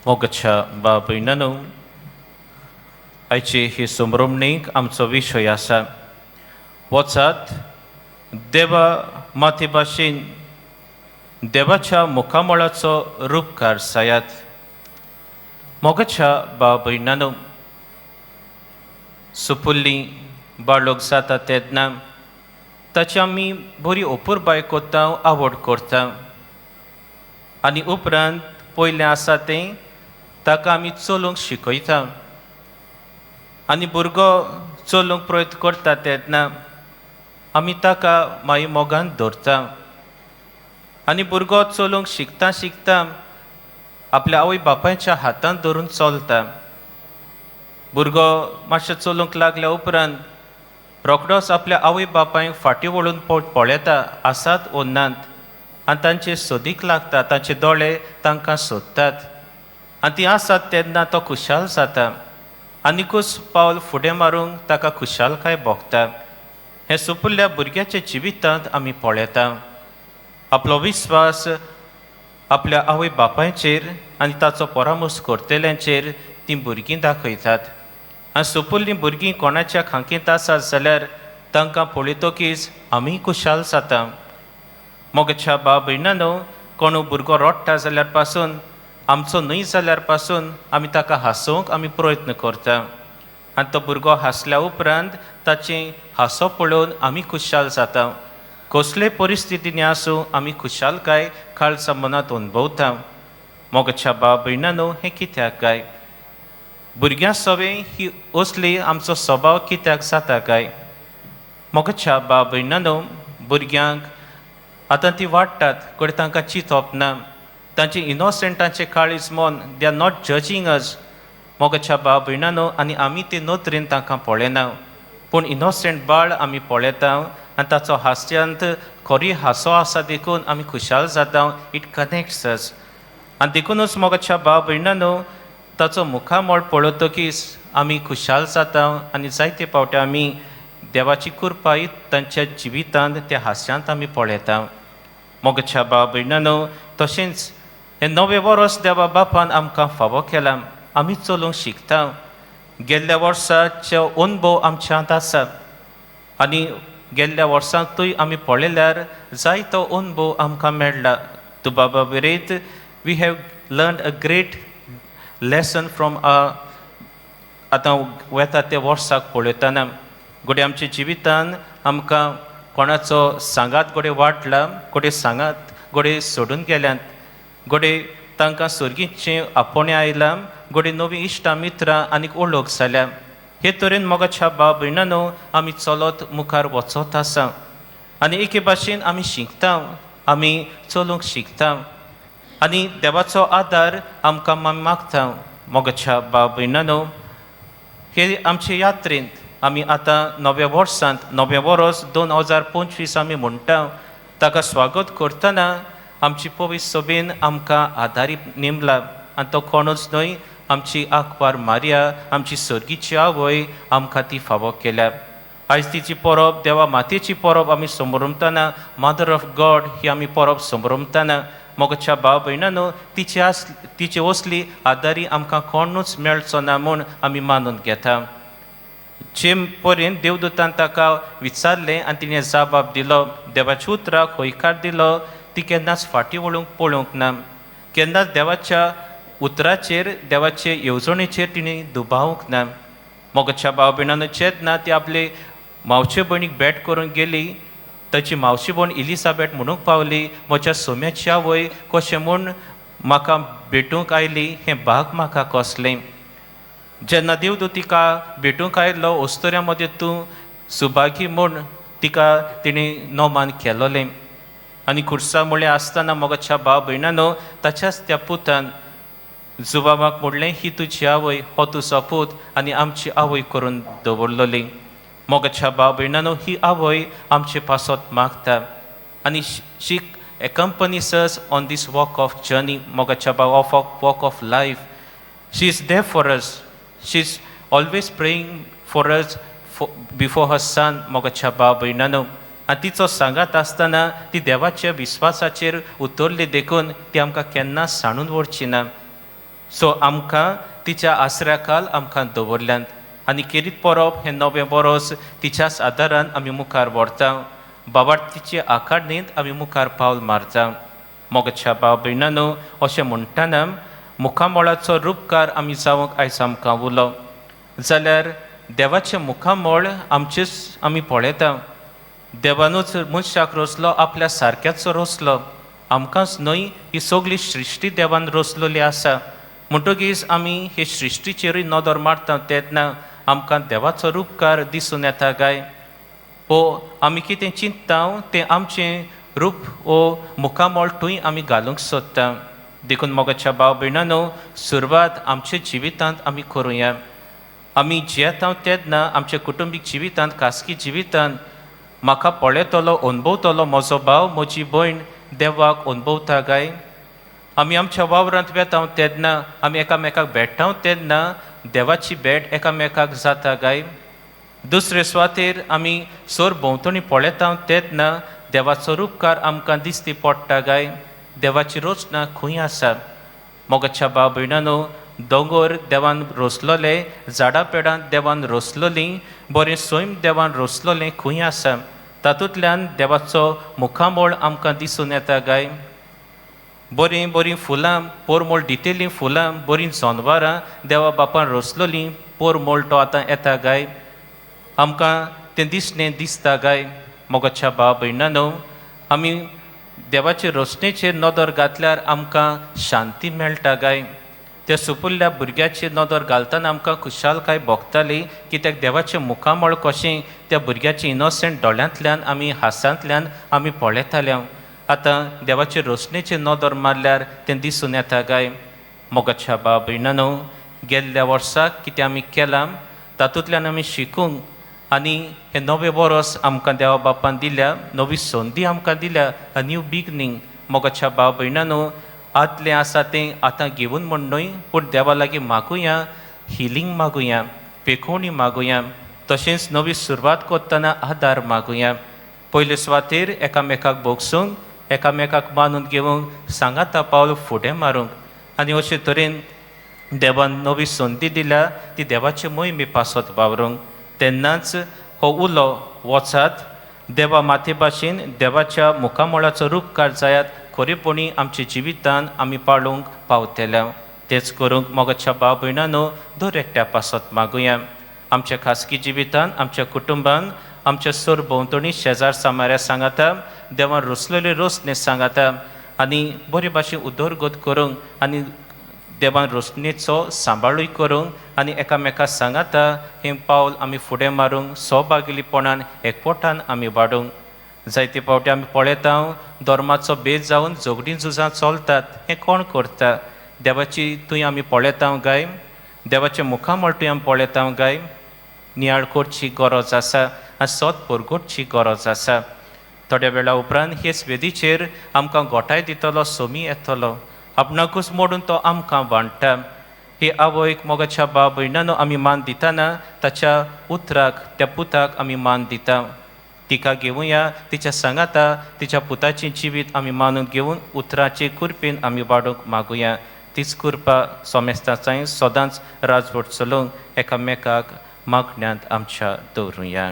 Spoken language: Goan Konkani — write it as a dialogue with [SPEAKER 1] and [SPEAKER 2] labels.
[SPEAKER 1] मोगाच्या बाबयनानो, आयची ही समरमणीक आमचो विशय आसा, वचात देवा माते भाशेन देवाच्या मुखामळाचो रुपकार जायात. मोगाच्या बाबयनानो, सुपुल्ली बाळक जाता तेन्ना ताची आमी बरी अपुरबाय करता, आवड करता आनी उपरांत पयलें आसा तें ताका आमी चलूंक शिकयता. आनी भुरगो चलूंक प्रयत्न करता तेन्ना आमी ताका मागीर मोगान धरता. आनी भुरगो चलूंक शिकता शिकता आपल्या आवय बापायच्या हातांत धरून चलता. भुरगो मातशें चलूंक लागल्या उपरांत रोखडोच आपल्या आवय बापायक फाटीं वळून पळयता आसात ओ नात आनी तांचे सोदीक लागता. तांचे दोळे तांकां सोदतात आनी ती आसात तेन्ना तो खुशाल जाता. आनिकूच पावल फुडें मारूंक ताका खुशालकाय भोगता. हें सुपुल्ल्या भुरग्याच्या जिवितांत आमी पळयता. आपलो विस्वास आपल्या आवय बापायचेर आनी ताचो परामर्श करतल्यांचेर तीं भुरगीं दाखयतात. आनी सुपुल्लीं भुरगीं कोणाच्या खांकींत आसात जाल्यार तांकां पळयतकीच आमी खुशाल जाता. मोगाच्या भाव भयणानो, कोण भुरगो रडटा जाल्यार पासून, आमचो न्हय जाल्यार पासून, आमी ताका हांसोवंक आमी प्रयत्न करता. आनी तो भुरगो हांसल्या उपरांत ताचें हांसो पळोवन आमी खुशाल जाता. कसले परिस्थितींनी आसूं, आमी खुशालकाय काळजा मनांत अनुभवता. मोगाच्या भाव भयणानो, हें कित्याक काय? भुरग्यां सवें ही असली आमचो स्वभाव कित्याक जाता काय? मोगाच्या भाव भयणानो, भुरग्यांक आतां ती वाडटात घडये तांकां चिंतप ना. तांचे इनोसंटाचें काळीज मन, they are not judging us, मोगाच्या भाव भयणानो. आनी आमी ते नदरेन तांकां पळयना, पूण इनोसंट बाळ आमी पळयता आनी ताचो हास्यांत खरी हांसो आसा देखून आमी खुशाल जाता. It connects us. आनी देखूनच, मोगाच्या भाव भयणानो, ताचो मुखामळ पळयतकीच आमी खुशाल जाता. आनी जायते फावटी आमी देवाची कृपाय तांच्या जिवितांत त्या हास्यांत आमी पळयता. मोगाच्या भाव भयणानो, तशेंच हें नवें वर्स देवा बापान आमकां फावो केलां. आमी चलूंक शिकता. गेल्ल्या वर्साचे अनुभव आमच्यांत आसा आनी गेल्ल्या वर्सांतूय आमी पळयल्यार जायतो अनुभव आमकां मेळ्ळा. दुबावा विरयत we have learn a great lesson from आतां वेता त्या वर्साक पळयतना. घडये आमच्या जिवितान आमकां कोणाचो सांगात घडये वाडला, घडये सांगात घडये सोडून गेल्यात, घडये तांकां सर्गीचें आपोवणें आयलां, घडये नवीं इश्टां मित्रां आनीक वळख जाल्या. हे तरेन, मोगाच्या भाव भयणानो, आमी चलत मुखार वचत आसा आनी एके भाशेन आमी शिकता, आमी चलूंक शिकता आनी देवाचो आदार आमकां आमी मागता. मोगाच्या भाव भयणानो, हे आमचे यात्रेंत आमी आतां नव्या वर्सांत, नवें वर्स 2025 आमी म्हणटा, ताका स्वागत करतना आमची पवित्र सभेन आमकां आदारी नेमला. आनी तो कोणूच न्हय, आमची आंकवार मारिया, आमची सर्गीची आवय आमकां ती फावो केल्या. आयज तिची परब, देवा मातेची परब आमी समरमतना, मदर ऑफ गॉड ही आमी परब समरमतना, मोगाच्या भाव भयणानो, तिची आस तिची असली आदारी आमकां कोणूच मेळचो ना म्हूण आमी मानून घेता. जे परेन देवदूतान ताका विचारलें आनी तिणें जबाब दिलो, देवाच्या उतराक हयकार दिलो, ती केन्नाच फाटीं वळूंक पळोवंक ना. केन्नाच देवाच्या उतराचेर, देवाचे येवजणेचेर तिणें दुबावूंक ना. मोगाच्या भाव भयणानो, जेन्ना ती आपले मावशे भयणीक भेट करूंक गेली, ताची मावशी भयण इलिसाबेट म्हणूंक पावली, "म्हज्या सोम्याची आवय कशें म्हूण म्हाका भेटूंक आयली? हें भाग म्हाका कसलें?" जेन्ना देवदूत तिका भेटूंक आयलो, अस्तुऱ्यां मदें तूं सुभागी म्हूण तिका तिणें नोमान केलोलें. आनी खुर्सा मुळें आसतना, मोगाच्या भाव भयणानो, ताच्याच त्या पुतान जुवांवाक म्हणलें, "ही तुजी आवय, हो तुजो पूत." आनी आमची आवय करून दवरलोली. मोगाच्या भाव भयणानो, ही आवय आमचे पासत मागता आनी she accompanies us on this walk of journey, मोगाच्या भाव, of walk of life. She is there for us. She is always praying for us before her son. मोगाच्या भाव भयणानो, आनी तिचो सांगात आसतना ती देवाच्या विस्वासाचेर उतरली देखून ती आमकां केन्नाच सांडून वरची ना. सो आमकां तिच्या आसऱ्या खाल आमकां दवरल्यांत आनी खेरीत परब हें नवें वरोस तिच्याच आदारान आमी मुखार व्हरता. बाबार्तीचे आकारणींत आमी मुखार पावल मारता. मोगाच्या भाव भयणांनो, अशें म्हणटना मुखामळाचो रुपकार आमी जावंक आयज आमकां उलो जाल्यार देवाचें मुखामळ आमचेच आमी पळयता. देवानूच मनशाक रचलो, आपल्या सारक्याचो रचलो, आमकांच न्हय ही सगळी सृश्टी देवान रचलेली आसा. म्हणटगीच आमी हे सृश्टीचेरूय नदर मारता तेन्ना आमकां देवाचो रुपकार दिसून येता काय? ओ आमी कितें चिंतता तें आमचें रूप ओ मुखामळ थंय आमी घालूंक सोदता. देखून मोगाच्या भाव भयणांनो, सुरवात आमच्या जिवितांत आमी करुया. आमी जियेता तेन्ना आमच्या कुटुंबीक जिवितांत, खासगी जिवितांत म्हाका पळयतलो, अणभवतलो म्हजो भाव, म्हजी भयण देवाक अणभवता काय? आमी आमच्या वावरांत वेता तेन्ना, आमी एकामेकाक भेट्टा तेन्ना देवाची भेट एकामेकाक जाता काय? दुसरे सुवातेर आमी सोर भोंवतणी पळयता तेन्ना देवाचो रुपकार आमकां दिसती पडटा काय? देवाची रचना खंय आसा? मोगाच्या भाव भयणांनो, दोंगोर देवान रोसलोले, झाडां पेडां देवान रोसलोलीं, बरें सैम देवान रोसलोलें खंय आसा? तातूंतल्यान देवाचो मुखामळ आमकां दिसून येता काय? बरीं बरीं फुलां, पोरमोळ दितेलीं फुलां, बरीं जनवरां देवा बापान रोसलोलीं, पोरमोळ तो आतां येता काय? आमकां तें दिसणें दिसता काय? मोगाच्या भाव भयणांनो, आमी देवाचे रोसणेचेर नदर घातल्यार आमकां शांती मेळटा काय? त्या सुपुल्ल्या भुरग्याचेर नदर घालतना आमकां खुशालकाय भोगताली, कित्याक देवाचें मुखामळ कशें त्या भुरग्याचे इनोसंट दोळ्यांतल्यान आमी हासांतल्यान आमी पळयताले. आतां देवाचे रोसणेचेर नदर मारल्यार तें दिसून येता काय? मोगाच्या भाव भयणांनो, गेल्ल्या वर्साक कितें आमी केलां तातूंतल्यान आमी शिकूंक आनी हें नवें वरस आमकां देवा बापान दिल्या, नवी संदी आमकां दिल्या, अ न्यू बिगनींग. मोगाच्या भाव भयणांनो, आदलें आसा तें आतां घेवन म्हण न्हय, पूण देवा लागीं मागुया, हिलींग मागुया, पेखोवणी मागुया, तशेंच नवी सुरवात करतना आदार मागुया. पयले सुवातेर एकामेकाक भोगसूंक, एकामेकाक मानून घेवंक, सांगाता पावल फुडें मारूंक आनी अशे तरेन देवान नवी संदी दिल्या ती देवाचे मोहिमे पासत वावरूंक. तेन्नाच हो उलो वचात, देवा माते भाशेन देवाच्या मुखामळाचो रुपकार जायात, खरेपणी आमच्या जिवितान आमी पाळूंक पावतले. तेच करूंक मोगाच्या भाव भयणांनो, दर एकट्या पासत मागुया. आमच्या खासगी जिवितान, आमच्या कुटुंबान, आमच्या सर भोंवतणी शेजार सामाऱ्या सांगाता देवान रोसलेले रोसणे सांगाता आनी बरे भाशेन उदरगत करूंक आनी देवान रोसणेचो सांबाळूय करूंक आनी एकामेका सांगाता हें पावल आमी फुडें मारूंक, सहभागिलीपणान एकवटान आमी वाडूंक. जायते फावटी आमी पळयता धर्माचो भेद जावन झगडीं झुजां चलतात. हें कोण करता? देवाची थंय आमी पळयता गाय? देवाचें मुखामळ थंय आमी पळयता गाय? नियाळ करची गरज आसा आनी सत परगटची गरज आसा. थोड्या वेळा उपरांत हेच वेदीचेर आमकां गोठाय दितलो सोमी येतलो, आपणाकूच मोडून तो आमकां वांट्टा. ही आवयक मोगाच्या भाव भयणांनो आमी मान दितना ताच्या उतराक, त्या पुताक आमी मान दिता. तिका घेवया, तिच्या सांगाता तिच्या पुताचें जिवीत आमी मानून घेवन उतराचे कृपेन आमी वाडूंक मागुया. तीच कृपा सोमेस्ताचाय सदांच राजवट चलोवंक एकामेकाक मागण्यांत आमच्या दवरुया.